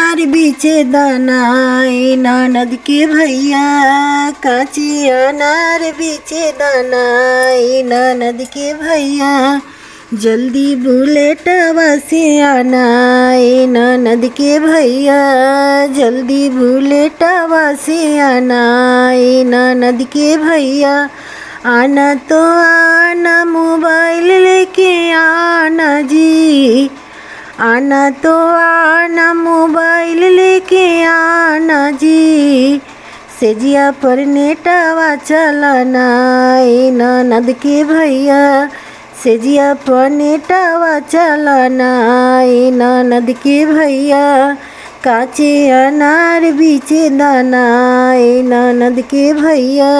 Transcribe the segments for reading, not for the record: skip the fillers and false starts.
अनार बीचे दाना ए ननद के भैया, काचे अनार बीचे दाना ए ननद के भैया। जल्दी बुलेटवा से आना ए ननद के भैया, जल्दी बुलेटवा से आना ए ननद के भैया। आना तो आना मोबाइल लेके आना जी, आना तो आना मोबाइल लेके आना जी। सेजिया पर नेटवा चलाना ए ननद के भैया, सेजिया पर नेटवा चलाना ए ननद के भैया। काचे अनार बीचे दाना ए ननद के भैया,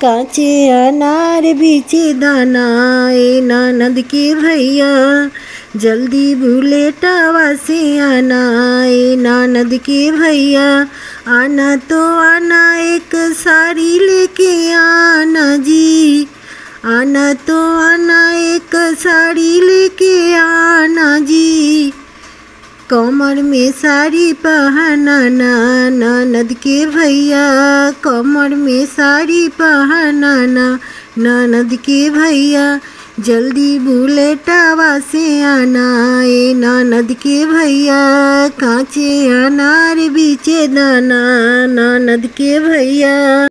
काचे अनार बीचे दाना ए ननद के भैया। जल्दी बुलेटवा से आना ए ननद के भैया, आना तो आना एक साड़ी लेके आना जी, आना तो आना एक साड़ी लेके आना जी। कमर में साड़ी पहनाना ननद के भैया, कमर में साड़ी पहनाना ननद के भैया। जल्दी बुलेटवा से आना ए ननद के भैया, काचे अनार बीचे दाना ननद के भैया।